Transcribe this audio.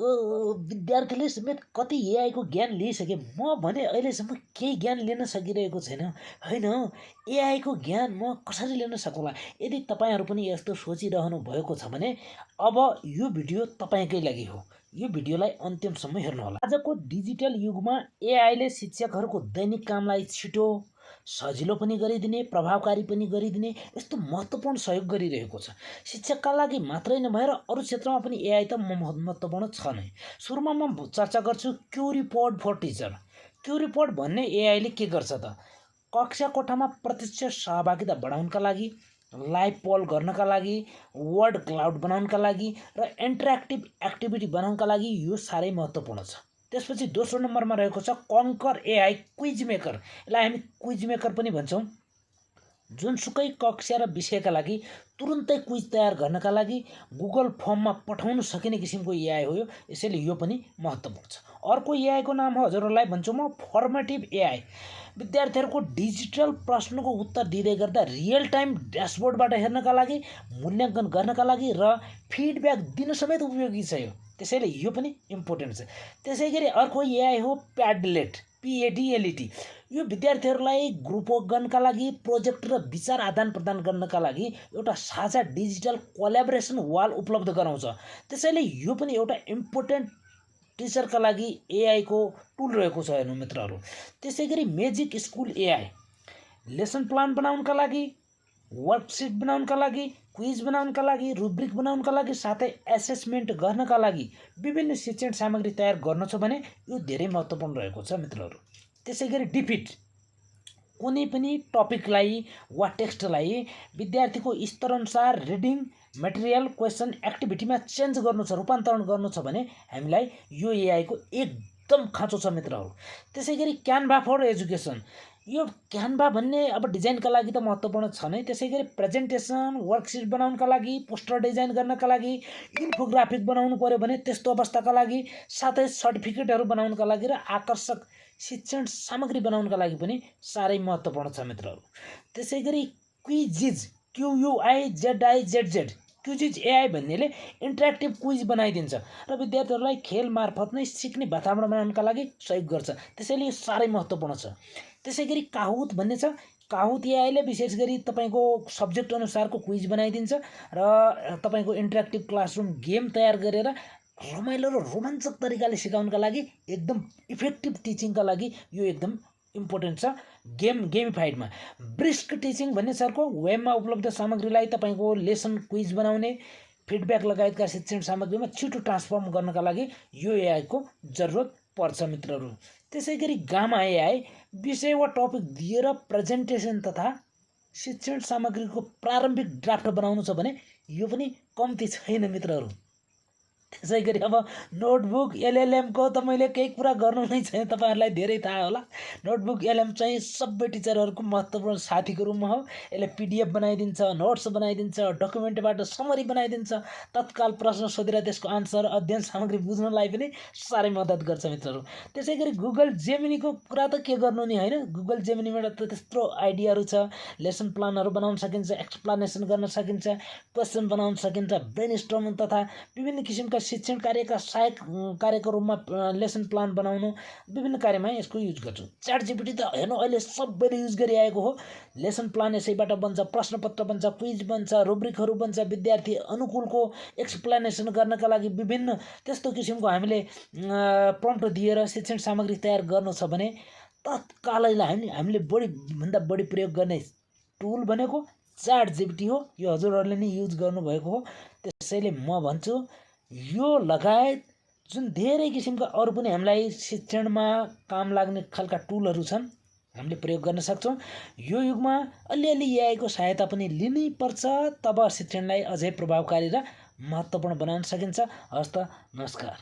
विद्यार्थीले समेत कति एआईको ज्ञान लिइसके, म भने अहिलेसम्म केही ज्ञान लिन सकिरहेको छैन। होइन, एआईको ज्ञान म कसरी लिन सकौँला? यदि तपाईँहरू पनि यस्तो सोचिरहनु भएको छ भने अब यो भिडियो तपाईँकै लागि हो। यो भिडियोलाई अन्त्यसम्म हेर्नुहोला। आजको डिजिटल युगमा एआईले शिक्षकहरूको दैनिक कामलाई छिटो, सजिलो पनि गरिदिने, प्रभावकारी पनि गरिदिने यस्तो महत्त्वपूर्ण सहयोग गरिरहेको छ। शिक्षकका लागि मात्रै नभएर अरू क्षेत्रमा पनि एआई त महत्त्वपूर्ण छ नै। सुरुमा म चर्चा गर्छु क्युरीपोड फर टिचर। क्युरीपोड भन्ने एआईले के गर्छ त? कक्षा कोठामा प्रत्यक्ष सहभागिता बढाउनका लागि, लाइभ पोल गर्नका लागि, वर्ड क्लाउड बनाउनका लागि र इन्टरेक्टिभ एक्टिभिटी बनाउनका लागि यो साह्रै महत्त्वपूर्ण छ। त्यसपछि दोस्रो नम्बरमा रहेको छ कन्कर एआई क्विज मेकर। यसलाई हामी क्विज मेकर पनि भन्छौँ। जुनसुकै कक्षा र विषयका लागि तुरुन्तै क्विज तयार गर्नका लागि गुगल फर्ममा पठाउन सकिने किसिमको एआई हो यो। यसैले यो पनि महत्त्वपूर्ण छ। अर्को एआईको नाम हो, हजुरहरूलाई भन्छु म, फर्मेटिभ एआई। विद्यार्थीहरूको डिजिटल प्रश्नको उत्तर दिँदै गर्दा रियल टाइम ड्यासबोर्डबाट हेर्नका लागि, मूल्याङ्कन गर्नका लागि र फिडब्याक दिन समेत उपयोगी छ यो। त्यसैले यो पनि इम्पोर्टेन्ट छ। त्यसै गरी अर्को एआई हो प्याडलेट, PADLET। यो विद्यार्थीहरूलाई ग्रुप वर्क गर्नका लागि, प्रोजेक्ट र विचार आदान प्रदान गर्नका लागि एउटा साझा डिजिटल कोल्याबोरेसन वाल उपलब्ध गराउँछ। त्यसैले यो पनि एउटा इम्पोर्टेन्ट टिचरका लागि एआईको टुल रहेको छ हेर्नु मित्रहरू। त्यसै गरी magic school AI lesson plan बनाउनका लागि, वर्कसिट बनाउनका लागि, क्विज बनाउनका लागि, रुब्रिक बनाउनका लागि, साथै एसेसमेन्ट गर्नका लागि विभिन्न शिक्षण सामग्री तयार गर्नु छ भने यो धेरै महत्त्वपूर्ण रहेको छ मित्रहरू। त्यसै गरी डिफिट, कुनै पनि टपिकलाई वा टेक्स्टलाई विद्यार्थीको स्तरअनुसार रिडिङ मटेरियल, क्वेसन, एक्टिभिटीमा चेन्ज गर्नु छ, रूपान्तरण गर्नु छ भने हामीलाई यो एआईको एकदम खाँचो छ मित्रहरू। त्यसै गरी क्यानभा फर एजुकेसन। यो क्यानभा भन्ने अब डिजाइनका लागि त महत्त्वपूर्ण छ नै। त्यसै गरी प्रेजेन्टेसन, वर्कसिट बनाउनका लागि, पोस्टर डिजाइन गर्नका लागि, इन्फोग्राफिक बनाउनु पर्यो भने त्यस्तो अवस्थाका लागि, साथै सर्टिफिकेटहरू बनाउनका लागि र आकर्षक शिक्षण सामग्री बनाउनका लागि पनि साह्रै महत्त्वपूर्ण छ मित्रहरू। त्यसै गरी क्विजिज, QUIZIZZ, क्विजिज एआई भन्नेले इन्टरेक्टिभ क्विज बनाइदिन्छ र विद्यार्थीहरूलाई खेल मार्फत नै सिक्ने वातावरण बनाउनका लागि सहयोग गर्छ। त्यसैले यो साह्रै महत्त्वपूर्ण छ। त्यसै गरी काहुत भन्ने छ। काहुत एआईले विशेष गरी तपाईँको सब्जेक्ट अनुसारको क्विज बनाइदिन्छ र तपाईँको इन्टरेक्टिभ क्लासरुम गेम तयार गरेर रमाइलो र रोमाञ्चक तरिकाले सिकाउनका लागि, एकदम इफेक्टिभ टिचिङका लागि यो एकदम इम्पोर्टेन्ट छ गेमिफाइडमा। ब्रिस्क टिचिङ भन्ने छ अर्को। वेबमा उपलब्ध सामग्रीलाई तपाईँको लेसन, क्विज बनाउने, फिडब्याक लगायतका शिक्षण सामग्रीमा छिटो ट्रान्सफर्म गर्नका लागि यो एआईको जरुरत पर्छ मित्रहरू। त्यसै गरी गामा एआई, विषय वा टपिक दिएर प्रेजेन्टेसन तथा शिक्षण सामग्रीको प्रारम्भिक ड्राफ्ट बनाउनु छ भने यो पनि कम्ती छैन मित्रहरू। त्यसै गरी अब नोटबुक LLM को त मैले केही कुरा गर्नु नै छैन, तपाईँहरूलाई धेरै थाहा होला। नोटबुक LM चाहिँ सबै टिचरहरूको महत्त्वपूर्ण साथीको रूपमा हो। यसले PDF बनाइदिन्छ, नोट्स बनाइदिन्छ, डकुमेन्टबाट समरी बनाइदिन्छ, तत्काल प्रश्न सोधेर त्यसको आन्सर, अध्ययन सामग्री बुझ्नलाई पनि साह्रै मद्दत गर्छ मित्रहरू। त्यसै गरी गुगल जेमिनीको कुरा त के गर्नु नि, होइन? गुगल जेमिनीबाट त त्यत्रो आइडियाहरू छ। लेसन प्लानहरू बनाउन सकिन्छ, एक्सप्लानेसन गर्न सकिन्छ, क्वेसन बनाउन सकिन्छ, ब्रेनस्टर्मिङ तथा विभिन्न किसिमका शिक्षण कार्यका सहायक कार्यको रूपमा लेसन प्लान बनाउनु, विभिन्न कार्यमा यसको युज गर्छु। ChatGPT त हेर्नु अहिले सबैले युज गरिआएको हो। लेसन प्लान यसैबाट बन्छ, प्रश्नपत्र बन्छ, क्विज बन्छ, रुब्रिकहरू बन्छ, विद्यार्थी अनुकूलको एक्सप्लानेसन गर्नका लागि विभिन्न त्यस्तो किसिमको हामीले प्रम्प्ट दिएर शिक्षण सामग्री तयार गर्नु छ भने तत्कालै हामीले बढीभन्दा बढी प्रयोग गर्ने टुल भनेको ChatGPT हो। यो हजुरहरूले नै युज गर्नुभएको हो। त्यसैले म भन्छु यो लगायत जुन धेरै किसिमका अरू पनि हामीलाई शिक्षणमा काम लाग्ने खालका टुलहरू छन्, हामीले प्रयोग गर्न सक्छौँ। यो युगमा अलिअलि एआईको सहायता पनि लिनै पर्छ, तब शिक्षणलाई अझै प्रभावकारी र महत्त्वपूर्ण बनाउन सकिन्छ। हस्त, नमस्कार।